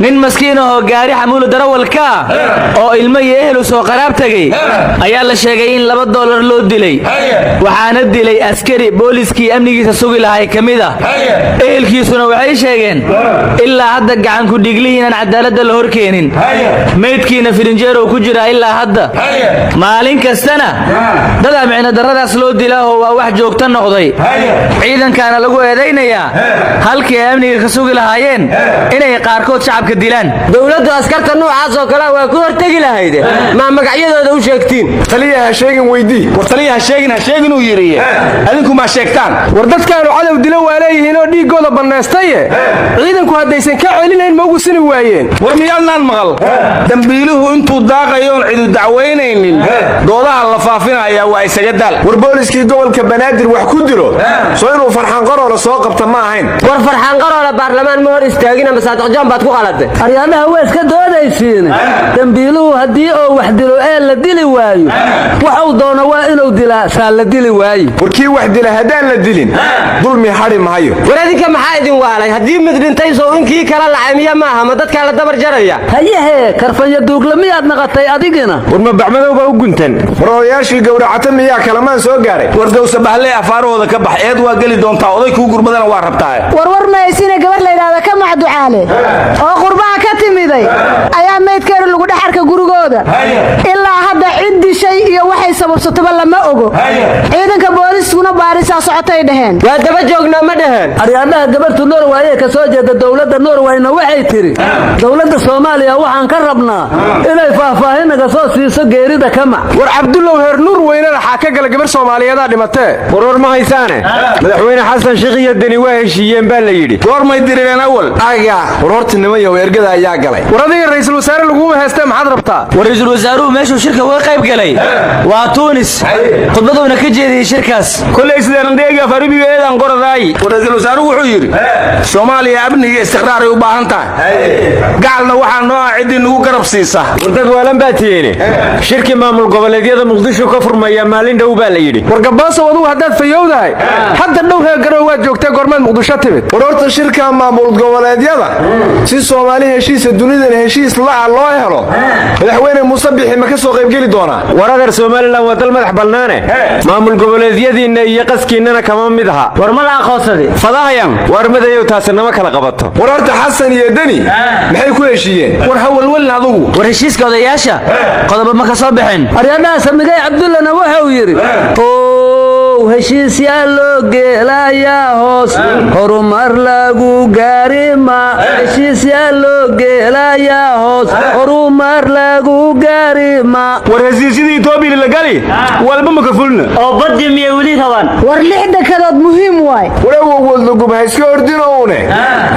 Nin maskiin ahoo gaari xamuulu darawalka ah oo ilmo iyo ehelu soo qaraab tegey ayaa la sheegay in $2 loo dilay. Waxaana dilay askari booliskii amnigiisa sugi lahay ka mid ah. Ehelkiisuna waxay sheegeen ilaa hadda gacanku dhiiglihii inaan cadaaladda la horkeenin, meydkiina firinjeerow ku jiraa ilaa hadda. Maalin kastana dadaa micno darradaas loo dilaahoo waa wax joogto noqday. Ciidankaana lagu eedaynayaa halkii ay amniga ka sugi lahaayeen inay qaarkood shacabka dilaan. Dowladdu askarta noocaas oo kalea waa ku hortegi lahayde, maa magacyadooda u sheegtiin? Taliya ha sheegin, weydii. War taliya ha sheegin, ha sheegin uu yidhi, adinku maa sheegtaan? War dadkaanu cadow dilo waa leeyihiin oo dhiiggooda bannaystaye, ciidanku haddaysan ka celinayn ma ugu sini waayeen? War miyaadnaan maqal dambiiluhu intuu daaqayoon cidu dacwaynaynin, doodaha la faafinayaa waa isaga daal? War booliskii gobolka Banaadir wax ku dilo soo inuu Farxaan Qaroole soo qabta ma ahayn? War Farxaan Qaroole baarlamaan ma hor istaagin, ama Saadiqjoon baad ku qaladay? Aryaadhaha, waa iska doodaysiin. Dembiiluhu haddii oo wax dilo ee la dili waayo, waxuu doono waa inuu dilaa, saa la dili waaye. War kii wax dila haddaan la dilin, dulmi hadhi mahayo. War adinka maxaa idin waalay? Haddii mid dhintay, sow inkii kala lacamiya maaha? Ma dadkaa la dabar jaraya? Hayahee, karfanya duugla miyaad naqatay adigina? War ma bacmadow baa u guntan? War odayaashii gowracata miyaa kalamaan soo gaaray? War gowsa bahley, afaarahooda ka bax. Eed waa geli doontaa, oday kuu gurmadana waa rabtaa. Warwar mahaysine, gabar la yidhaahda ka macducaale oo qurbaha ka timiday ayaa meydkeeda lagu dhex arka gurigooda. Ilaa hadda cid dishay iyo waxay sababsataba lama ogo. Ciidanka booliskuna baarisaa socotay dhaheen. Waa daba joognaa ma dhaheen? Aryaadhaha, gabartu Norway ka soo jeeda, dowladda Norwayna waxay tidhi dowladda Soomaaliya waxaan ka rabnaa inay faahfaahin naga soo siiso geerida Kamac. War Cabdullow, heer Nuur weynana xaa ka gala? Gabar Soomaaliyeedaa dhimatee. Warwar ma haysaane, Madaxweyne Xasan Sheekh iyo Deni waa heshiiyeen baa la yidhi. Goormay dirireen awal? Aga, war horta niman yahow, ergada ayaa galay. War adiga ra'iisul wasaare laguma haystee, maxaad rabtaa? War ra'iisul wasaaruhu meeshuu shirka uga qayb galay waa Tuunis, khudbaduuna ka jeediyey shirkaas. Kolay sideenandheegi afaribiga eedan qoradaay. War ra'iisul wasaaruhu wuxuu yidhi Soomaaliya amni iyo istiqraaray u baahan tahay, gacalna waxaa noo ah ciddii nagu garab siisa. War dad waalan baa tihiine, shirkii maamul goboleedyada Muqdisho ka furmaya maalin dhow baa la yidhi. War Gabaasow, adugu haddaad fayowdahay, hadda dhow heer Garow waad joogtee, goormaad Muqdisho timid? War horta shirka maamul goboleedyada, si Soomaali heshiisa dunidana heshiis la'a loo helo, Madaxweyne Muuse Bixi ma ka soo qaybgeli doonaa? War adeer, Somaliland waa dal madax bannaane, maamul goboleedyadiinna iyo qaskiinnana kama mid aha. War ma la aqoonsaday? Fadahayan waar madayow, taasi nama kala qabato. War horta Xasan iyo Deni maxay ku heshiiyeen? War ha welwelin adugu. War heshiiska odayaasha qodobo ma ka soo baxeen? Aryaadhaha, Samigay Cabdullana wuxuu yidhi: "Ow, heshiisyaa loo geelayaa hoos, horumar lagu gaarima. Heshiisyaa loo geelayaa hoos, horumar lagu gaarima." War heshiisyadii Itoobiya la gali walba ma ka fulna. Oo baddi miyay weli rabaan? War lix dekadood muhiim waay. War awowoodlagub ha iska ordinoune,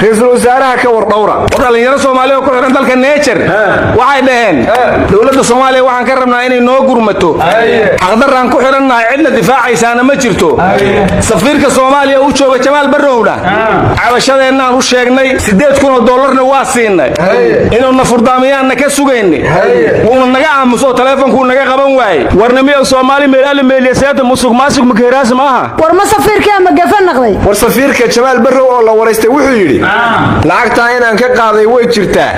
ra'iisul wasaaraha ka war dhowra. War dhallinyaro Soomaaliya oo ku xidhan dalka Niger waxay dhaheen dowladda Soomaaliya waxaan ka rabnaa inay noo gurmato, xaqdarraan ku xidhannahay, cidna difaacaysaana ma jirto. Safiirka Soomaaliya u jooga Jamaal Barrowna cabashadeennaan u sheegnay, $8,000-na waa siinay, inuuna furdaamiyaanna ka sugaynay, wuuna naga aamuso, taleefonkuu naga qaban waayey. Warnamiyow, Soomaali meelaala meeliyaseeta musuq maasuq makeeraas maaha. War ma safiirkii ama gafa naqday? War safiirka Jamaal Barrow oo la waraystay wuxuu yidhi lacagtaa inaan ka qaaday way jirtaa,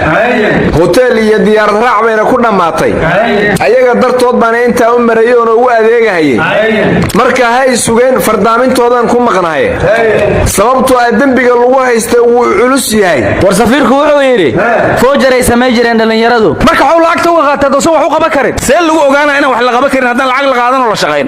hoteel iyo diyaarad raac bayna ku dhammaatay, ayaga dartood baana intaa u marayay oona ugu adeegahayay. Marka ha ay sugeen, fardaamintoodan ku maqnahay, sababtoo ah dembiga lagu haysta wuu culus yahay. War safiirku wuxuu yidhi foojaray samay jireen dhallinyaradu. Marka xow lacagta uga qaatay doosan wax u qaban karin? See lagu ogaanaa inaan wax la qaban karin haddaan lacag la qaadan oo la shaqayn?